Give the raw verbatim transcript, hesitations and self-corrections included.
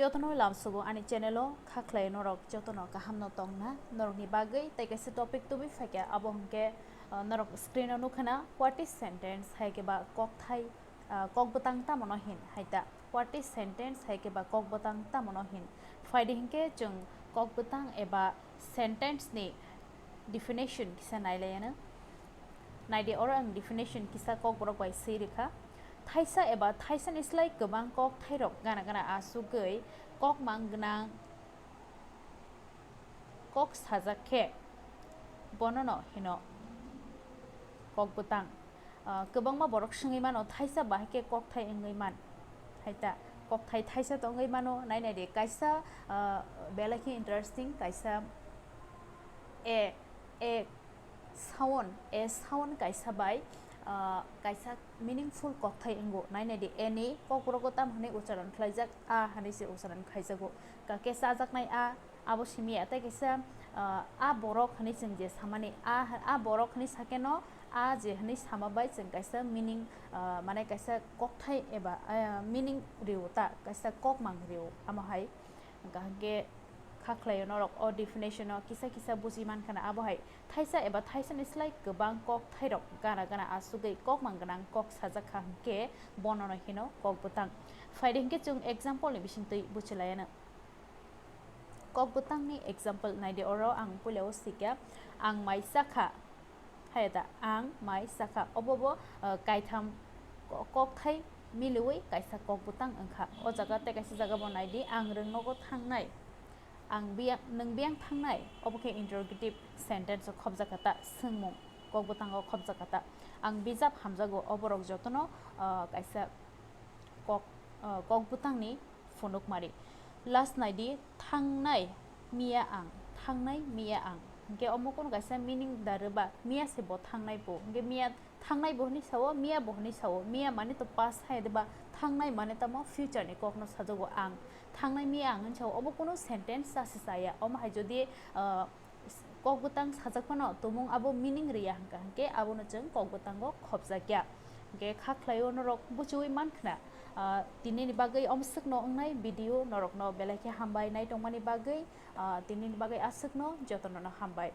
Jotono lamsogo ani channel o, kha khlai norok jotono kaham no tongna, norok ni bagwi tei kaisa topic tubui phaikha, abo hwnkhe, uh, norok screen o nukha na, what is sentence, hai khe ba kokthai, uh, kokbwtang tamo no hin, hai ta, what is sentence, hai khe ba kokbwtang tamo no hin. Phaidi hinkhe chwng kokbwtang eba sentence ni definition kisa nailaiano. Naidi, oro ang definition kisa kokborok bai swi rikha. Thaisa eba thaisani slai kwbang kokthairok gana gana asugwi kokmang gwnang kok sajak khe bonono hino kokbwtang. Ah, kwbangma borok swngwi mano, thaisa bahai khe kokthai wngwi man? Hai ta, kokthai thaisa tongwi mano, nai naidi, kaisa, ah, belai khe interesting, kaisa a, a sound, a sound kaisa bai, ah, kaisa meaningful kokthai wngo. Nai naidi, a ni kokborok o tamo hwnwi ucharon khlaijak, a hwnwi se ucharon khlaijago. Ka khe chajaknai a, abo simi ya. Tei kaisa, ah, a borok hwnwi chwng je samani, a, a borok hwnwi sakeno, a je hwnwi sama bai chwng kaisa meaning, ah, mane kaisa kokthai eba, ah, meaning rio ta, kaisa kokmang rio, amo hai. Hwnkha hwnkhe kha khlaio norok o definition o kisa kisa buji mankha na, abo hai thaisa eba thaisani slai kwbang kokthairok gana gana asugwi kokmang gwnang kok sajak kha hwnkhe bonono hino kokbwtang. Phaidi hwnkhe chwng example ni bisingtwi buchilaiano. Kokbwtangni example naidi, oro ang puila o sikha, ang mai chakha. Hai da, ang mai chakha. Obo bo, uh, kaitham ko-, kokthai miliwi kaisa kokbwtang wngkha. O jaga tei kaisa jaga bo naidi, ang rwng nogo thangnai. Ang biyang, nwng biyang thangnai. Obo khe interrogative sentence o khopjakha ta, swngmung kokbwtango khopjakha ta. Ang bijap hamjago, oborok jotono, uh, kaisa kok, uh, kokbwtangni phunukmari. Last naidi, thangnai miya ang, thangnai miya ang. Hwnkhe omo kunu kaisa meaning da rwba, miya se bo thangnai bo. Hwnkhe miya thangnai bo hwnwi sao, miya bo hwnwi sao. Miya mane to past hai de ba, thangnai mane tamo future ni kokno sajago ang. Thangnai miya ang hwnwi sao, obo kunu sentence chasi chaya. Omo hai jodi, ah, kokbwtang sajak phano tumung abo meaning rwya hwnkha hwnkhe abono chwng kokbwtango khopjakya. Hwnkhe kha khlaio norok buchiui mankhna. Ah, tinini bagwi omswkno wngnai video norokno belai khe hambai naitongmani bagwi. Ah, tinini bagwi aswkno jotonono hambai.